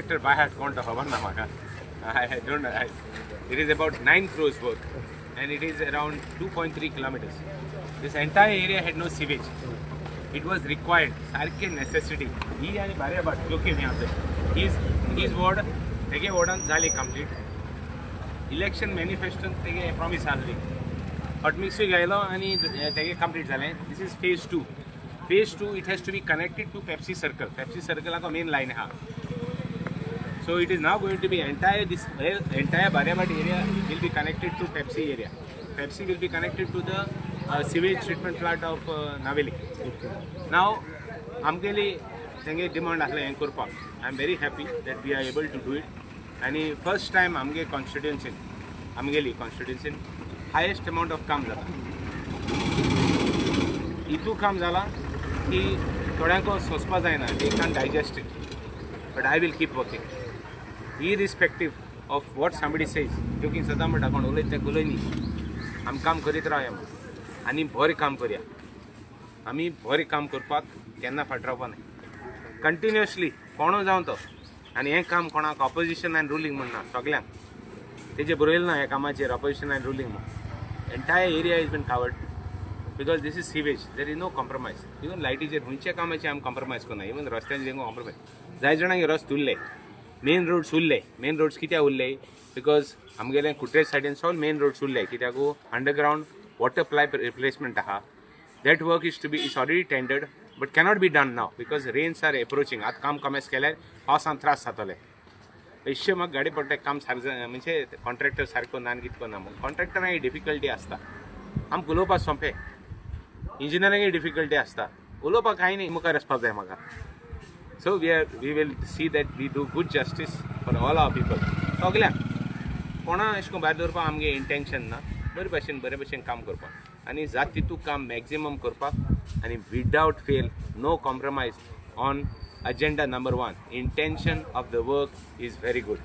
Contractor by heart कोण तो खबर ना म्हाका. I don't. It is about 9 crores work and it is around 2.3 kilometers. This entire area had no sewage. It was required, सारकें necessity ही. आनी बार्याबाट जोखीम हें आमचें his his ward, तेगे वॉर्डान जाली कंप्लीट. इलेक्शन मॅनिफेस्टोन तेगे प्रॉमीस आहली. हॉटमिक्सूय घायलो आनी तेगे कंप्लीट जालें. This is phase two. Phase two, it has to be connected to Pepsi Circle. Pepsi सर्कलाक main line आहा. So it is now going to be entire, this entire Bariabhat area will be connected to Pepsi area. Pepsi will be connected to the sewage treatment plant of Naveli. Now, आमगेली तेंगे demand आसलें हें करपाक. I am very happy that we are able to do it. आनी first time आमगे कॉन्स्टिट्युन्सीन, आमगेली कॉन्स्टिट्युन्सीन highest amount of काम जाता. इतू काम जालां की थोड्यांक सोंसपा जायना. They can digest it, but I will keep working irrespective of what somebody says. Joking सदां म्हणटा, कोण उलयता तें उलय न्ही, आमी काम करीत रावया म्हूण. आनी बरें काम करया. आमी बरें काम करपाक केन्ना फाट रावपा न्हय, कंटिन्युअसली कोणू जावं तो. आनी हें काम कोणाक ऑपोजिशन आनी रुलींग म्हण ना, सगल्यांक. तेजेर बरयलें ना ह्या कामाचेर ऑपोजिशन आनी रुलींग म्हूण. Entire area is been covered because this is sewage. There is no compromise. Even लायटीचेर, खंयच्या कामाचेर आमी कॉम्प्रोमायज करना. इवन रस्त्यांचेर कॉम्प्रोमायज जाय. जाणांक रस्ते उरले, मेन रोड्स उरले. मेन रोड्स कित्याक उरले? Because आमगेले कुट्रेज सायडीन सगळे मेन रोड्स उरले कित्याक अंडरग्रावंड वॉटर पायप रिप्लेसमेंट आहा. That work is to be is already tendered but cannot be done now because rains are approaching. आतां काम कमेस केल्यार पावसान त्रास जातले. पयशे म्हाका गाडी पडटा. काम सारकें म्हणजे कॉन्ट्रॅक्टर सारको ना आनी कितको ना म्हूण कॉन्ट्रॅक्टरांक डिफिकल्टी आसता. आमकां उलोवपाक सोंपें, इंजिनियरिंगूय डिफिकल्टी आसता. उलोवपाक कांय न्ही, मुखार वचपाक जाय म्हाका. So we will see that we do good justice for all our people. सगल्यांक, कोणा अशें करून भायर दवरपाक आमगे इंटेन्शन ना. बरे भशेन, बरे भशेन काम करपाक आनी जाता तितू काम मॅक्झिमम करपाक आनी without fail, no compromise on agenda number one. Intention of the work is very good.